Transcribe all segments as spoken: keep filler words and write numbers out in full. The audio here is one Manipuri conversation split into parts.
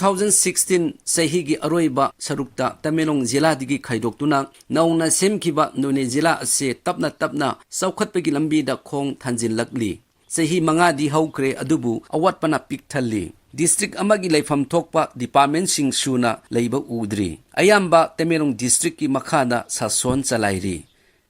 thousand sixteen ꯆꯍꯤꯒꯤ ꯑꯔꯣꯏꯕ ꯁꯔꯨꯛꯇ ꯇꯃꯦꯡꯂꯣꯡ ꯖꯤꯂꯥꯗꯒꯤ ꯈꯥꯏꯗꯣꯛꯇꯨꯅ ꯅꯧꯅ ꯁꯦꯝꯈꯤꯕ ꯅꯣꯅꯦ ꯖꯤꯂꯥ ꯑꯁꯤ ꯇꯞꯅ ꯇꯞꯅ ꯆꯥꯎꯈꯠꯄꯒꯤ ꯂꯝꯕꯤꯗ ꯈꯣꯡ ꯊꯥꯡꯖꯤꯜꯂꯛꯂꯤ꯫ ꯆꯍꯤ ꯃꯉꯥꯗꯤ ꯍꯧꯈ꯭ꯔꯦ, ꯑꯗꯨꯕꯨ ꯑꯋꯥꯠꯄꯅ ꯄꯤꯛ ꯊꯜꯂꯤ꯫ ꯗꯤꯁꯇ꯭ꯔꯤꯛ ꯑꯃꯒꯤ ꯂꯩꯐꯝ ꯊꯣꯛꯄ ꯗꯤꯄꯥꯔꯠꯃꯦꯟꯁꯤꯡ ꯁꯨꯅ ꯂꯩꯕ ꯎꯗ꯭ꯔꯤ꯫ ꯑꯌꯥꯝꯕ ꯇꯃꯦꯡꯂꯣꯡ ꯗꯤꯁꯇ꯭ꯔꯤꯛꯀꯤ ꯃꯈꯥꯗ ꯁꯥꯁꯣꯟ ꯆꯂꯥꯏꯔꯤ꯫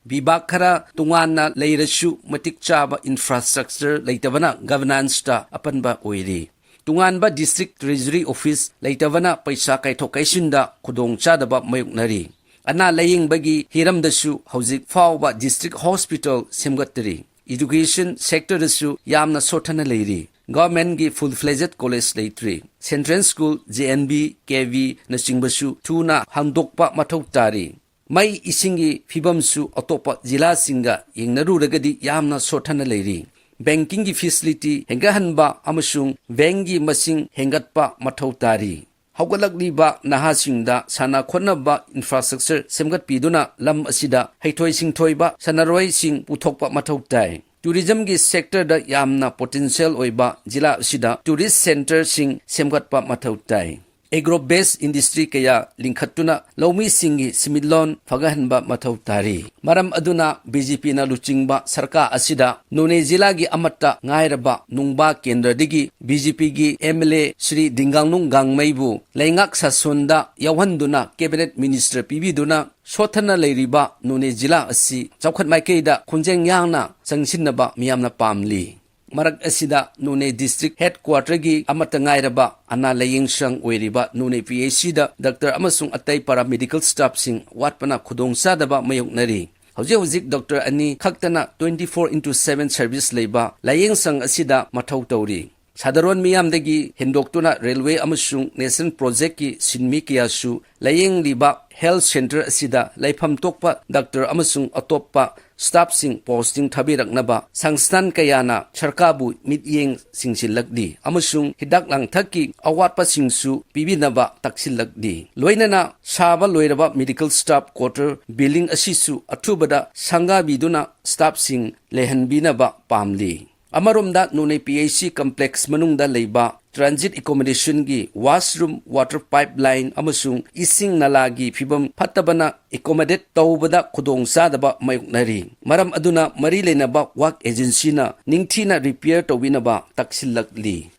ꯕꯤꯚꯥꯒ ꯈꯔ ꯇꯣꯉꯥꯟꯅ ꯂꯩꯔꯁꯨ ꯃꯇꯤꯛ ꯆꯥꯕ ꯏꯟꯐ꯭ꯔꯥꯁ꯭ꯇ꯭ꯔꯛꯆꯔ ꯂꯩꯇꯕꯅ ꯒꯚꯔꯅꯥꯟꯁꯇ ꯑꯄꯟꯕ ꯑꯣꯏꯔꯤ꯫ ꯇꯣꯉꯥꯟꯕ ꯗꯤꯁꯇ꯭ꯔꯤꯛ ꯇ꯭ꯔꯦꯖꯔꯤ ꯑꯣꯐꯤꯁ ꯂꯩꯇꯕꯅ ꯄꯩꯁꯥ ꯀꯥꯏꯊꯣꯛ ꯀꯥꯏꯁꯤꯟꯗ ꯈꯨꯗꯣꯡꯆꯥꯗꯕ ꯃꯥꯌꯣꯛꯅꯔꯤ꯫ ꯑꯅꯥ ꯂꯥꯌꯦꯡꯕꯒꯤ ꯍꯤꯔꯝꯗꯁꯨ ꯍꯧꯖꯤꯛ ꯐꯥꯎꯕ ꯗꯤꯁꯇ꯭ꯔꯤꯛ ꯍꯣꯁꯄꯤꯇꯥꯜ ꯁꯦꯝꯒꯠꯇ꯭ꯔꯤ꯫ ꯏꯗꯨꯀꯦꯁꯟ ꯁꯦꯛꯇꯔꯗꯁꯨ ꯌꯥꯝꯅ ꯁꯣꯠꯊꯅ ꯂꯩꯔꯤ꯫ ꯒꯚꯔꯟꯃꯦꯟꯠꯀꯤ ꯐꯨꯜ ꯐ꯭ꯂꯦꯖꯦꯗ ꯀꯣꯂꯦꯖ ꯂꯩꯇ꯭ꯔꯤ꯫ Central school, J N V, K ꯚꯤꯅꯆꯤꯡꯕꯁꯨ ꯊꯨꯅ ꯍꯥꯡꯗꯣꯛꯄ ꯃꯊꯧ ꯇꯥꯔꯤ꯫ ꯃꯩ ꯏꯁꯤꯡꯒꯤ ꯐꯤꯕꯝꯁꯨ ꯑꯇꯣꯞꯄ ꯖꯤꯂꯥꯁꯤꯡꯒ ꯌꯦꯡꯅꯔꯨꯔꯒꯗꯤ ꯌꯥꯝꯅ ꯁꯣꯠꯊꯅ ꯂꯩꯔꯤ꯫ ꯕꯦꯡꯀꯤꯡꯒꯤ ꯐꯦꯁꯤꯂꯤꯇꯤ ꯍꯦꯟꯒꯠꯍꯟꯕ ꯑꯃꯁꯨꯡ ꯕꯦꯡꯛꯒꯤ ꯃꯁꯤꯡ ꯍꯦꯟꯒꯠꯄ ꯃꯊꯧ ꯇꯥꯔꯤ꯫ ꯍꯧꯒꯠꯂꯛꯂꯤꯕ ꯅꯍꯥꯁꯤꯡꯗ ꯁꯥꯟꯅ ꯈꯣꯠꯅꯕ ꯏꯟꯐ꯭ꯔꯥꯁ꯭ꯇ꯭ꯔꯛꯆꯔ ꯁꯦꯝꯒꯠꯄꯤꯗꯨꯅ ꯂꯝ ꯑꯁꯤꯗ ꯍꯩꯊꯣꯏ ꯁꯤꯡꯊꯣꯏꯕ ꯁꯥꯟꯅꯔꯣꯏꯁꯤꯡ ꯄꯨꯊꯣꯛꯄ ꯃꯊꯧ ꯇꯥꯏ꯫ ꯇꯨꯔꯤꯖꯝꯒꯤ ꯁꯦꯛꯇꯔꯗ ꯌꯥꯝꯅ ꯄꯣꯇꯦꯟꯁꯤꯌꯦꯜ ꯑꯣꯏꯕ ꯖꯤꯂꯥ ꯑꯁꯤꯗ ꯇꯨꯔꯤꯁ ꯁꯦꯟꯇꯔꯁꯤꯡ ꯁꯦꯝꯒꯠꯄ ꯃꯊꯧ ꯇꯥꯏ꯫ ꯑꯦꯒ꯭ꯔꯣ ꯕꯦꯁ ꯏꯟꯗꯁꯇ꯭ꯔꯤ ꯀꯌꯥ ꯂꯤꯡꯈꯠꯇꯨꯅ ꯂꯧꯃꯤꯁꯤꯡꯒꯤ ꯁꯦꯟꯃꯤꯠꯂꯣꯟ ꯐꯒꯠꯍꯟꯕ ꯃꯊꯧ ꯇꯥꯔꯤ꯫ ꯃꯔꯝ ꯑꯗꯨꯅ ꯕꯤ ꯖꯦ ꯄꯤꯅ ꯂꯨꯆꯤꯡꯕ ꯁꯔꯀꯥꯔ ꯑꯁꯤꯗ ꯅꯣꯅꯦ ꯖꯤꯂꯥꯒꯤ ꯑꯃꯠꯇ ꯉꯥꯏꯔꯕ ꯅꯨꯡꯕꯥ ꯀꯦꯟꯗ꯭ꯔꯗꯒꯤ ꯕꯤ ꯖꯦ ꯄꯤꯒꯤ ꯑꯦꯝ ꯑꯦꯜ ꯑꯦ ꯁ꯭ꯔꯤ ꯗꯤꯡꯒꯥꯡꯅꯨꯡ ꯒꯥꯡꯃꯩꯕꯨ ꯂꯩꯉꯥꯛ ꯁꯥꯁꯣꯟꯗ ꯌꯥꯎꯍꯟꯗꯨꯅ ꯀꯦꯕꯤꯅꯦꯠ ꯃꯤꯅꯤꯁꯇꯔ ꯄꯤꯕꯤꯗꯨꯅ ꯁꯣꯠꯊꯅ ꯂꯩꯔꯤꯕ ꯅꯣꯅꯦ ꯖꯤꯂꯥ ꯑꯁꯤ ꯆꯥꯎꯈꯠ ꯃꯥꯏꯀꯩꯗ ꯈꯣꯡꯖꯦꯜ ꯌꯥꯡꯅ ꯆꯪꯁꯤꯟꯅꯕ ꯃꯤꯌꯥꯝꯅ ꯄꯥꯝꯂꯤ꯫ ꯃꯔꯛ ꯑꯁꯤꯗ ꯅꯣꯅꯦ ꯗꯤꯁꯇ꯭ꯔꯤꯛ ꯍꯦꯗꯀ꯭ꯋꯥꯇꯔꯒꯤ ꯑꯃꯠꯇ ꯉꯥꯏꯔꯕ ꯑꯅꯥ ꯂꯥꯌꯦꯡ ꯁꯪ ꯑꯣꯏꯔꯤꯕ ꯅꯣꯅꯦ ꯄꯤ ꯑꯩꯆ ꯁꯤꯗ ꯗꯥꯛꯇꯔ ꯑꯃꯁꯨꯡ ꯑꯇꯩ ꯄꯥꯔꯥꯃꯦꯗꯤꯀꯦꯜ ꯁ꯭ꯇꯥꯐꯁꯤꯡ ꯋꯥꯠꯄꯅ ꯈꯨꯗꯣꯡꯆꯥꯗꯕ ꯃꯥꯌꯣꯛꯅꯔꯤ꯫ ꯍꯧꯖꯤꯛ ꯍꯧꯖꯤꯛ ꯗꯥꯛꯇꯔ ꯑꯅꯤ ꯈꯛꯇꯅ twenty four into seven service ꯂꯩꯕ ꯂꯥꯌꯦꯡ ꯁꯪ ꯑꯁꯤꯗ ꯃꯊꯧ ꯇꯧꯔꯤ꯫ ꯁꯥꯗꯥꯔꯣꯟ ꯃꯤꯌꯥꯝꯗꯒꯤ ꯍꯦꯟꯗꯣꯛꯇꯨꯅ ꯔꯦꯜꯋꯦ ꯑꯃꯁꯨꯡ ꯅꯦꯁꯅꯦꯜ ꯄ꯭ꯔꯣꯖꯦꯛꯀꯤ ꯁꯤꯟꯃꯤ ꯀꯌꯥꯁꯨ ꯂꯥꯌꯦꯡꯂꯤꯕ ꯍꯦꯜꯊ ꯁꯦꯟꯇꯔ ꯑꯁꯤꯗ ꯂꯩꯐꯝ ꯊꯣꯛꯄ ꯗꯥꯛꯇꯔ ꯑꯃꯁꯨꯡ ꯑꯇꯣꯞꯄ ꯁ꯭ꯇꯥꯐꯁꯤꯡ ꯄꯣꯁꯇꯤꯡ ꯊꯥꯕꯤꯔꯛꯅꯕ ꯁꯪꯁꯊꯥꯟ ꯀꯌꯥꯅ ꯁꯔꯀꯥꯔꯕꯨ ꯃꯤꯠꯌꯦꯡ ꯁꯤꯡꯁꯤꯜꯂꯛꯂꯤ ꯑꯃꯁꯨꯡ ꯍꯤꯗꯥꯛ ꯂꯥꯡꯊꯛꯀꯤ ꯑꯋꯥꯠꯄꯁꯤꯡꯁꯨ ꯄꯤꯕꯤꯅꯕ ꯇꯛꯁꯤꯜꯂꯛꯂꯤ꯫ ꯂꯣꯏꯅꯅ ꯁꯥꯕ ꯂꯣꯏꯔꯕ ꯃꯦꯗꯤꯀꯦꯜ ꯁ꯭ꯇꯥꯐ ꯀ꯭ꯋꯥꯇꯔ ꯕꯤꯜꯗꯤꯡ ꯑꯁꯤꯁꯨ ꯑꯊꯨꯕꯗ ꯁꯪꯒꯥꯕꯤꯗꯨꯅ ꯁ꯭ꯇꯥꯐꯁꯤꯡ ꯂꯩꯍꯟꯕꯤꯅꯕ ꯄꯥꯝꯂꯤ꯫ ꯑꯃꯔꯣꯝꯗ ꯅꯣꯅꯦ ꯄꯤ ꯑꯩꯆ ꯁꯤ ꯀꯝꯄ꯭ꯂꯦꯛꯁ ꯃꯅꯨꯡꯗ ꯂꯩꯕ transit accommodationꯒꯤ washroom, water pipeline ꯑꯃꯁꯨꯡ ꯏꯁꯤꯡ ꯅꯂꯥꯒꯤ ꯐꯤꯕꯝ ꯐꯠꯇꯕꯅ accommodate ꯇꯧꯕꯗ ꯈꯨꯗꯣꯡꯆꯥꯗꯕ ꯃꯥꯌꯣꯛꯅꯔꯤ꯫ ꯃꯔꯝ ꯑꯗꯨꯅ ꯃꯔꯤ ꯂꯩꯅꯕ work agencyꯅ ꯅꯤꯡꯊꯤꯅ repair ꯇꯧꯕꯤꯅꯕ ꯇꯛꯁꯤꯜꯂꯛꯂꯤ꯫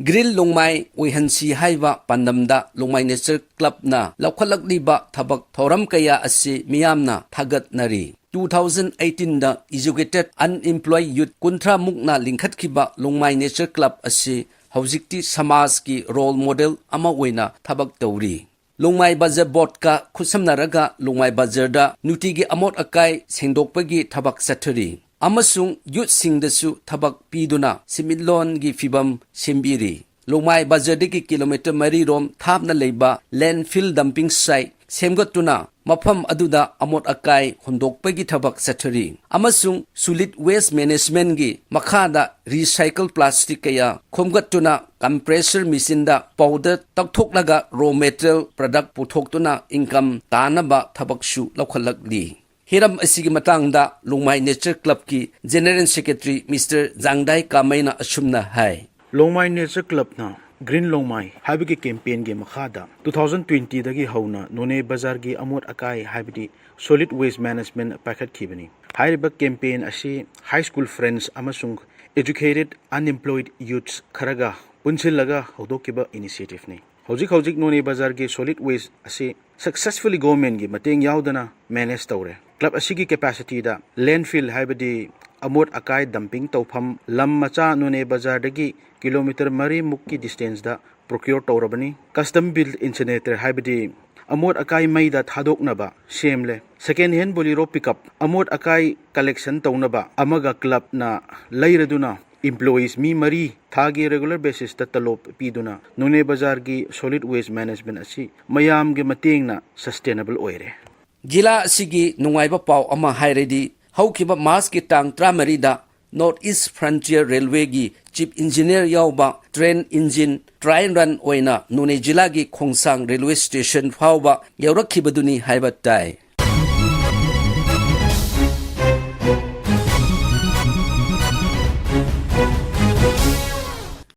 Green ꯂꯣꯡꯃꯥꯏ ꯑꯣꯏꯍꯟꯁꯤ ꯍꯥꯏꯕ ꯄꯥꯟꯗꯝꯗ ꯂꯣꯡꯃꯥꯏ Nature Clubꯅ ꯂꯧꯈꯠꯂꯛꯂꯤꯕ ꯊꯕꯛ ꯊꯧꯔꯝ ꯀꯌꯥ ꯑꯁꯤ ꯃꯤꯌꯥꯝꯅ ꯊꯥꯒꯠꯅꯔꯤ꯫ Two thousand eighteenꯗ educated unemployed youth ꯀꯨꯟꯊ꯭ꯔꯥ ꯃꯨꯛꯅ ꯂꯤꯡꯈꯠꯈꯤꯕ ꯂꯣꯡꯃꯥꯏ Nature Club ꯑꯁꯤ ꯍꯧꯖꯤꯛꯇꯤ ꯁꯃꯥꯖꯀꯤ role model ꯑꯃ ꯑꯣꯏꯅ ꯊꯕꯛ ꯇꯧꯔꯤ꯫ ꯂꯣꯡꯃꯥꯏ ꯕꯖꯥꯔ ꯕꯣꯔꯗꯀ ꯈꯨꯠꯁꯝꯅꯔꯒ ꯂꯣꯡꯃꯥꯏ ꯕꯖꯥꯔꯗ ꯅꯨꯡꯇꯤꯒꯤ ꯑꯃꯣꯠ ꯑꯀꯥꯏ ꯁꯦꯡꯗꯣꯛꯄꯒꯤ ꯊꯕꯛ ꯆꯠꯊꯔꯤ ꯑꯃꯁꯨꯡ youthꯁꯤꯡꯗꯁꯨ ꯊꯕꯛ ꯄꯤꯗꯨꯅ ꯁꯦꯟꯃꯤꯠꯂꯣꯟꯒꯤ ꯐꯤꯕꯝ ꯁꯦꯝꯕꯤꯔꯤ꯫ ꯂꯣꯡꯃꯥꯏ ꯕꯖꯥꯔꯗꯒꯤ kilometre ꯃꯔꯤ ꯔꯣꯝ ꯊꯥꯞꯅ ꯂꯩꯕ landfill dumping site ꯁꯦꯝꯒꯠꯇꯨꯅ ꯃꯐꯝ ꯑꯗꯨꯗ ꯑꯃꯣꯠ ꯑꯀꯥꯏ ꯍꯨꯟꯗꯣꯛꯄꯒꯤ ꯊꯕꯛ ꯆꯠꯊꯔꯤ ꯑꯃꯁꯨꯡ solid waste managementꯒꯤ ꯃꯈꯥꯗ recycle plastic ꯀꯌꯥ ꯈꯣꯝꯒꯠꯇꯨꯅ compressor machineꯗ powder ꯇꯛꯊꯣꯛꯂꯒ raw material product ꯄꯨꯊꯣꯛꯇꯨꯅ income ꯇꯥꯅꯕ ꯊꯕꯛꯁꯨ ꯂꯧꯈꯠꯂꯛꯂꯤ꯫ ꯍꯤꯔꯝ ꯑꯁꯤꯒꯤ ꯃꯇꯥꯡꯗ ꯂꯣꯡꯃꯥꯏ Nature Clubꯀꯤ General Secretary Mister ꯖꯥꯡꯗꯥꯏ ꯀꯥꯃꯩꯅ ꯑꯁꯨꯝꯅ ꯍꯥꯏ꯫ ꯂꯣꯡꯃꯥꯏ Nature Clubꯅ Green ꯂꯣꯡꯃꯥꯏ ꯍꯥꯏꯕꯒꯤ campaignꯒꯤ ꯃꯈꯥꯗ two thousand twentyꯗꯒꯤ ꯍꯧꯅ ꯅꯣꯅꯦ ꯕꯖꯥꯔꯒꯤ ꯑꯃꯣꯠ ꯑꯀꯥꯏ ꯍꯥꯏꯕꯗꯤ solid waste management ꯄꯥꯏꯈꯠꯈꯤꯕꯅꯤ꯫ ꯍꯥꯏꯔꯤꯕ campaign ꯑꯁꯤ high school friends ꯑꯃꯁꯨꯡ educated unemployed youths ꯈꯔꯒ ꯄꯨꯟꯁꯤꯜꯂꯒ ꯍꯧꯗꯣꯛꯈꯤꯕ initiativeꯅꯤ꯫ ꯍꯧꯖꯤꯛ ꯍꯧꯖꯤꯛ ꯅꯣꯅꯦ ꯕꯖꯥꯔꯒꯤ solid waste ꯑꯁꯤ successfully governmentꯀꯤ ꯃꯇꯦꯡ ꯌꯥꯎꯗꯅ manage ꯇꯧꯔꯦ꯫ Club ꯑꯁꯤꯒꯤ capacityꯗ landfill ꯍꯥꯏꯕꯗꯤ ꯑꯃꯣꯠ ꯑꯀꯥꯏ dumping ꯇꯧꯐꯝ ꯂꯝ ꯃꯆꯥ ꯅꯣꯅꯦ ꯕꯖꯥꯔꯗꯒꯤ kilometre ꯃꯔꯤ ꯃꯨꯛꯀꯤ distanceꯗ procure ꯇꯧꯔꯕꯅꯤ꯫ Custom built incinerator ꯍꯥꯏꯕꯗꯤ ꯑꯃꯣꯠ ꯑꯀꯥꯏ ꯃꯩꯗ ꯊꯥꯗꯣꯛꯅꯕ ꯁꯦꯝꯂꯦ꯫ Second hand Bolero pickup ꯑꯃꯣꯠ ꯑꯀꯥꯏ collection ꯇꯧꯅꯕ ꯑꯃꯒ clubꯅ ꯂꯩꯔꯗꯨꯅ employees ꯃꯤ ꯃꯔꯤ ꯊꯥꯒꯤ regular basisꯇ ꯇꯂꯣꯞ ꯄꯤꯗꯨꯅ ꯅꯣꯅꯦ ꯕꯖꯥꯔꯒꯤ solid waste management ꯑꯁꯤ ꯃꯌꯥꯝꯒꯤ ꯃꯇꯦꯡꯅ sustainable ꯑꯣꯏꯔꯦ꯫ ꯖꯤꯂꯥ ꯑꯁꯤꯒꯤ ꯅꯨꯡꯉꯥꯏꯕ ꯄꯥꯎ ꯑꯃ ꯍꯥꯏꯔꯗꯤ, ꯍꯧꯈꯤꯕ Marchꯀꯤ ꯇꯥꯡ ꯇꯔꯥꯃꯔꯤꯗ North East Frontier Railwayꯒꯤ Chief Engineer ꯌꯥꯎꯕ train engine trial run ꯑꯣꯏꯅ ꯅꯣꯅꯦ ꯖꯤꯂꯥꯒꯤ ꯈꯣꯡꯁꯥꯡ railway station ꯐꯥꯎꯕ ꯌꯧꯔꯛꯈꯤꯕꯗꯨꯅꯤ ꯍꯥꯏꯕ ꯇꯥꯏ꯫